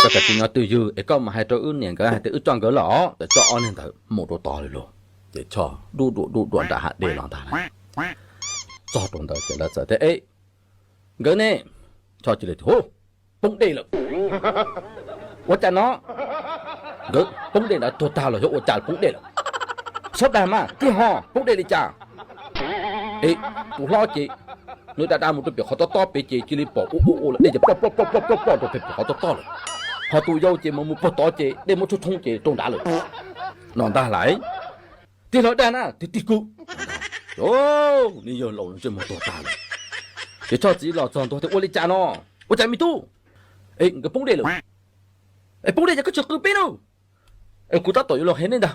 Koj kav tsij nyob twj ywg es koj mus hais rau wb niam nkawd hais tias wb coj nkawd los, ces coj ob niag ntawd mus rau tod lawm lauj. Ces Choj dub duam dub duam nram hav dej los ntag lauj. Txog rau ntawd ces lawv txawm tias, Eb, nkawd ne? Choj cia li tias, Hu, poob dej lawm. Ua cas no? Nkawd poob dej ntawd tuag tag los yog ua cas poob dej lawm? Txhob dag mas, kwj ho poob dej li cas? Es tus hlob ces nws da da mus rau pem qhov tob tob pem ces cia li pom ua ua ua dej ces ploj ploj ploj ploj ploj ploj rau pem qhov tob tob lawm. Ho tus yau ces mus mus puag tod ces dej muab tshoob tshoob ces rau nrad lawm no ntag lauj. Tig los dag na, tig tig kuv. Nws yawg laus ntsej muag tuag tag lawm. Ces Choj txiv los txog ntua tias, Ua li cas no? Ua cas me tub? Es nkawd poob dej lawm. Es poob dej ces koj tsis qw peb na. Es kuv tab tom yuav los qhia nej ntag.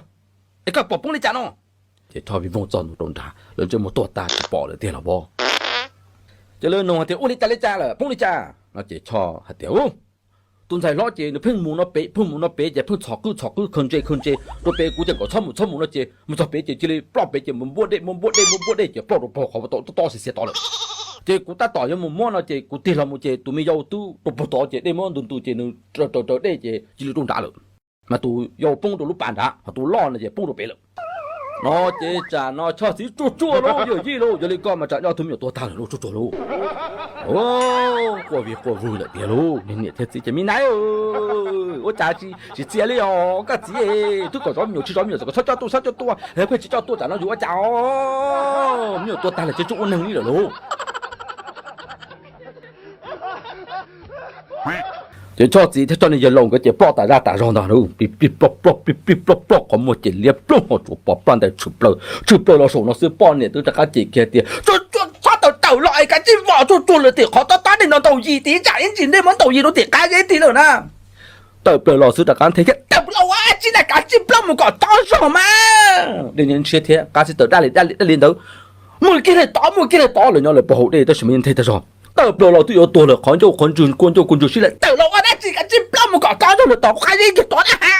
Es koj pom poob li cas no? Ces Choj vij voog txog ntua rau nrad, lawv ntsej muag tuag tag tsis pom lawm tiag los as. Ces lawv nug hais tias, Ua li cas li cas lawm, poob li cas no? Ces Choj hais tias, Ub, tus ntxhais hlob ces nws pheej mus no pem pheej mus no pem ces pheej txhom qwb txhom qwb khaws ntses khaws ntses rau pem, kuv tias kom txhob mus txhob mus no ces mus txog pem ces cia li ploj pem ces mus npuab dej mus npuab dej mus npuab dej ces ploj rau pem qhov tob tob xiav xiav tod lawm. Ces kuv tab tom yuav mus muab no ces kuv tig los mus ces tus me yau twb rau puag tod ces dej muab ntu ntu ces nws raws raws dej ces cia li rau nrad lawm. Mas tus yau poob rau lub pas nrad, ho tus loj no ces poob rau pem lawm. No ces tsam no Choj txiv tsuag tsuag lauj, yawm yij lauj, yog li koj mas tsam nyob tus me nyuam tuag tag lawm lauj, tsuag tsuag lauj. Quaj vig quaj vwg lawm tiag lauj, niam thiab txiv ces, Me nai, ua cas tsis txias li os koj txiv, twb kom zov me nyuam tsis zov me nyuam, kom txhob coj tuaj txhob coj tuaj, pheej tsis coj tuaj tsam no yus ua cas os, me nyuam tuag tag lawm tsis tshua ua neeg li lawm lauj. Ces Choj txiv thiab Choj niag yawg laus nkawd ces ploj tas zaj tas zog ntag lauj, plig plig ploj ploj plig plig ploj ploj, qhov muag ces liab ploog ho tsuas pom ploj ntais tshwm plaws tshwm plaws los saum no xwb. Poj niam twb rov qab cem kiag tias, Tsuag tsuag, txhob tawm tawm los es kav tsij vom tsuag tsuag lawm tim qhov tob tob dej no ntaus yis tim zam ib ntsis dej muab ntaus yis rau tim qab zeb tid lawm na. Tawm plaws los xwb rov qab nthe thiab, Tawm plaws ua dab tsi na, kav tsij ploj mus kom txog zog mas. Dej ntshiab thiab qab xib tawm daj li daj li ntawd, mus kiag li tod mus kiag li tod, lawv nyob lawv puag hauv dej tab sis mas yeej nthe tag zog. Tawm plaws los twb yuav tuag lawm, qhov ncauj qhov ntswg kua ncauj kua ntswg sib laim, Tawm los ua dab tsi, kav tsij ploj mus kom txog zog lawm tom qab zeb kiag tod na ha.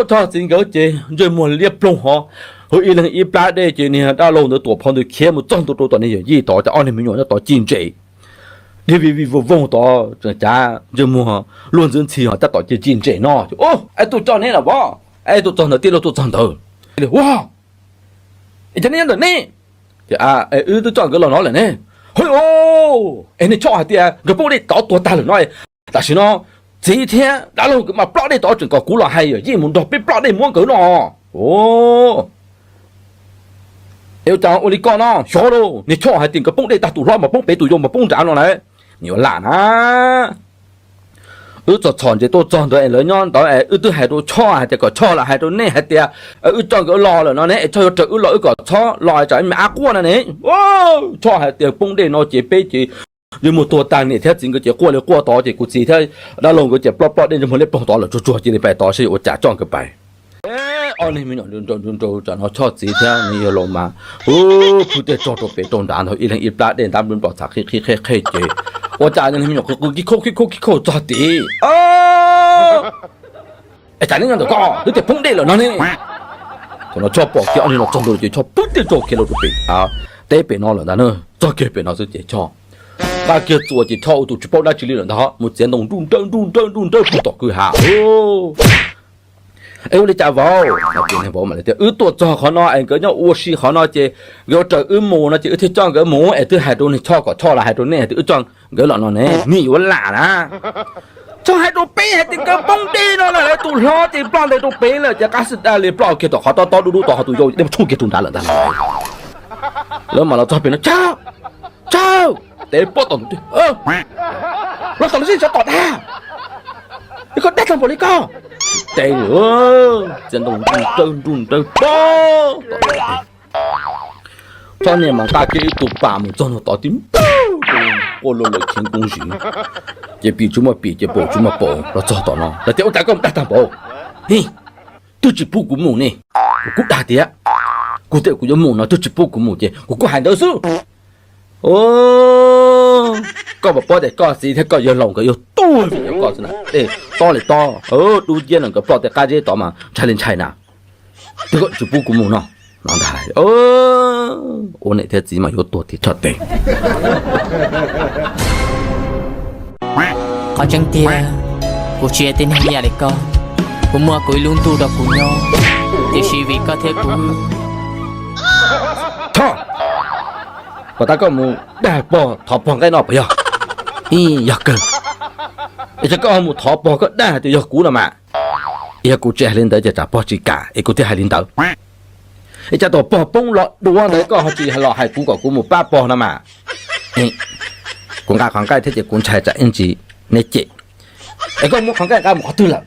Choj txiv nkawd ces ntsej muag liab ploog ho, hauv ib leeg ib plab dej ces niag dab laug ntawd tuam phov ntawd khiav mus txog ntua rau tom niag yawm yij tod, ces ob niag me nyuam nyob tod ci ntses dhia vij vij voog voog tod, tseem cav ntsej muag luag ntxwv ntxhi ho tab tom ci ci ntses no. Ub, es tuaj coj neb los as? Es tuaj txog ntawd tij laug tuaj txog ntawd. Ua, es cov neb nyob ntawm ne? Wb twb coj nkawd los no lawm ne. Hwb, es nej Choj hais tias nkawd poob dej tod tuag tag lawm no, tam sim no txiv thiab dab laug nkawd mas ploj dej tod tseem kom kuv los hais yawm yij mus nrog peb ploj dej muab nkawd no. Es ua cas ua li koj no? Xyov lauj, niag Choj hais tias nkawd poob dej tag, tus hlob mas poob pem, tus yau mas poob nrad no na. Nws yuav lam na. Wb txhom txhom ntses tuaj txog ntawd es lawv nyob ntawd es wb twb hais rau Choj hais tias kom Choj los hais rau nej hais tias wb coj nkawd los lawm no ne, es Choj yuav raws wb los wb kom txhob los tsam me ab quaj no ne. Choj hais tias poob dej no ces peb ces ntsej muag tuag tag, niam thiab txiv nkawd ces quaj li quaj tod, ces kuv txiv thiab dab laug nkawd ces ploj ploj dej ntsej muag liab ploog tod lawm, tsuag tsuag cia li pais tod seb yuav ua cas coj nkawd pais. Ob niag me nyuam nrau nrau nrau tsam no Choj txiv thiab nws yawg laus mas, ub, phwj tej tsog rau pem rau nrad ntag, ib leeg ib plab dej ntab nplo txhav qhib qhib qhib qhib ces ua cas niag me nyuam qw qw kib khauj kib khauj kib khauj txog tid. Es cas neb nyob ntawm ko twb tias poob dej lawm no ne? Thaum no Choj pom kiag ob niag no txog ntua ces Choj phwj tej tsog khiav los rau pem teb pem no lawm ntag na. Txog kiag pem no xwb ces Choj nqa kiag txuas ces Choj ua tus tsis paub dab tsi li lawm ntag, mus txiav ntoo nruj nrawj nruj nrawj nruj nrawj puag tom kwj ha. Es ua li cas vauv? Ces niag vauv mam li tias, Wb tuaj txog qhov no es nkawd nyob ua si qhov no ces nkawd yuav raws wb mus no ces wb thiaj coj nkawd mus, es twb hais rau niag Choj kom Choj los hais rau nej tias wb coj nkawd los no ne, nej yuav lam na. Txhob hais rau peb hais tias nkawd poob dej no lawm, tus hlob ces ploj ntais rau pem lawm ces qab xwb daj li ploj kiag tom qhov tob tob dub dub tod, ho tus yau dej tshuj kiag rau nrad lawm ntag. Lawv mam los txog pem no, Choj, Choj, tes pob tom ntug twg los tom los sib sov tom dag, koj dag tag npaum li koj. Tes txiav ntoo nruj nrawj nruj nrawj pob tom Choj niag mas nqa kiag ib tug pas mus txog ntua tod tib npaug, quaj luag lawm khiav nkoos zis, ces pim tsis muaj pim ces paum tsis muaj paum los txog tom no lawv tias, Ua cas koj mus dag tag npaum? Twb tsis pub kuv mus ne. Kuv kuj dag tias kuv tias kuv yuav mus no twb tsis pub kuv mus ces kuv kuj hais ntawd xwb. Koj puas paub tias koj txiv thiab koj yawg laus nkawd yuav tuag vim yog koj xwb na. Dej tob li tob, dub nciab no nkawd ploj tej qab zeb tod mas ntshai li ntshai na. Twb koj tsis pub kuv mus no. No ntag, ua niam thiab txiv mas yuav tuag tiag Choj tes. Qhov tseeb tiag, Kuv tsis yog tib neeg ib yam li koj, kuv muaj kuv ib lub ntuj rau kuv nyob, tiam sis vim koj thiab kuv. Thov, puas tas koj mus dag pog thov pog nqaij no puas yog? Ib yog kawg, es cas koj mus thov pog koj dag tias yog kuv no mas. Yog kuv tsis hais li ntawd ces tsam pog tsis kam es kuv thiaj hais li ntawd. Es cas tus pog poob los dua ntawd koj ho tsis los hais kuv kom kuv mus pab pog no mas. Kuv nqa qhov nqaij thiab ces kuv ntshai tsam ib ntsis neb cem. Es koj muab qhov nqaij nqa mus qhov twg lawm?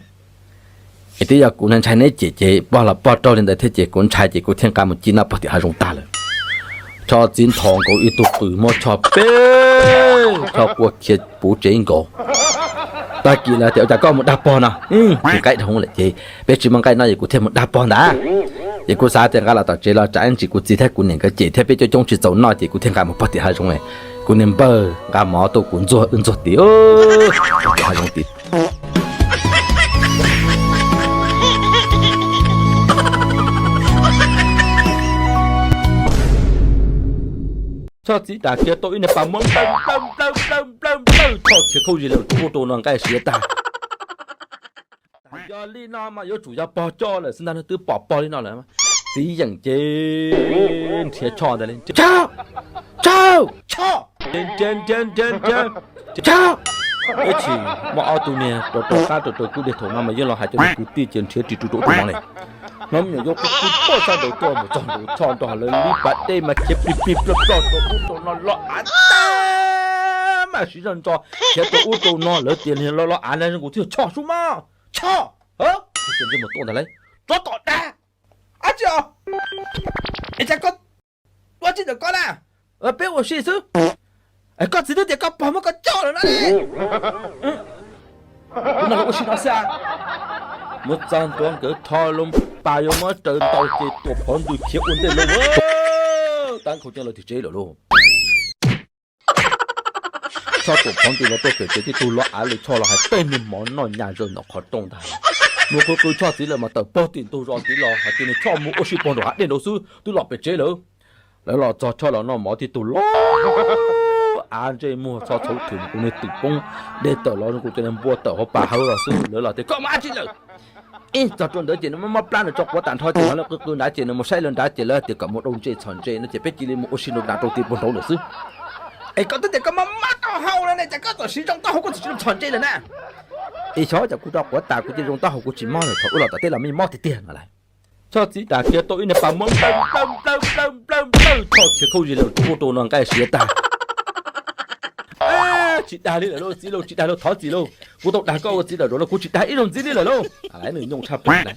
Es twb yog kuv ntshai neb cem ces pog los pog raug li ntawd thiab ces kuv ntshai ces kuv thiaj nqa mus ci noj pog tim hav zoov tag lawm. Choj txiv nthos nkaus ib tug qws muab choj peb choj quaj khiav puv tsev nkaus. Tag kis lawv tias ua cas koj mus dag pog no, tsis qaib dhau lawm ces peb tsis muaj nqaij noj ces kuv thiaj mus dag pog ntag. Ces kuv xav tias nqa los tom tsev los tsam ib ntsis kuv txiv thiab kuv niam nkawd cem thiab peb coob coob tsis txaus noj ces kuv thiaj nqa mus pog tim hav zoov. Kuv niag npawg nqa mov tuaj kuv ntxuag wb ntxuag tim hav zoov tim. Choj txiv dam kiag tau ib niag pas muab nplawm nplawm nplawm nplawm nplawm nplawm choj khiav khauj zis lawm rau ub rau no nqaij siav tag. Yog li no mas yuav tsum yog pog coj lawm xwb ntag, twb pom pog li no lawm. Txiv yeem ces nrhiav choj ntag li, choj, choj, choj, choj, ib chim muaj ob tug niag rau rau qab rau rau kub dej thaum no mas yeej los hais cov niag kwv tij ces nrhiav ris rau ub rau no li. Hnub me nyuam yaus qw qw tuaj sab nraud tuaj mus txog nraud choj nrog lawv lib pas dej mas khiav plig plig ploj ploj rau ub rau no los av tag mas siv zog ntso khiav rau ub rau no lawv tias los los av na zoo nkaus thiaj choj sub mog choj. Ces mus tuaj ntag lauj, tsov tom dag ab tsi os, es cas koj ua tsi ntawm koj na, peb ua si xwb. Koj txiv twb tias koj pog muab koj coj lawm no li. Ub no los ua si no xwb. Mus txog ntua nkawd rho loo pas yuav muab raws ntaus ces tuam phov ntws khiav ua ntej lawm, tab nkhaus ceeb lawm tim tsev lawm lauj. Choj tuam phov ntws los tuaj pem tsev tib tug los av lawm, choj los hais tej niag mov noj nyas zaws ntawm qhov rooj ntag. Mus qw qw choj txiv lawm mas tawm pog tim ntug zos tid los hais tias nws choj mus ua si pog nraum hav dej nraud xwb twb los pem tsev lawm. Lawv los txog choj los noj mov tib tug los av ntsej muag txho txhau thwm tus niag twm poob dej tawm los zoo nkaus cov niag npua tawm hauv pas hawv los xwb. Lawv los tias koj mus ab tsi lawm? Ib txog rau ntawd ces nws muab plab nws tso quav tas nrho ces lawv qw qw nrad ces nws mus saib lawv nrad ces lawv tias kom mus rau ntses txhom ntses no ces peb cia li mus ua si rau nrad rau tim pog nraud lawm xwb. Es koj twb tias koj mob mob taub hau lawm ne, cas koj txawm siv zoo taub hau koj txawm tsis txhom ntses lawm na? Es xyov cas kuv rau quav tas kuv cia zoo taub hau kuv tsis mob lawm, thaum wb los tom teb los me mob tiag tiag no lauj. Choj txiv dam kiag tau ib niag pas muab nplawm nplawm nplawm nplawm nplawm nplawm choj khiav khauj zis lawm rau ub rau no nqaij siav tag. Tsis dag li lawm lauj txiv lauj, tsis dag lauj, thov txim lauj, kuv tau dag koj ua txiv lawm lauj, kuv tsis dag ib zaug ntxiv li lawm lauj. Nws nyooj tshaj plaws na.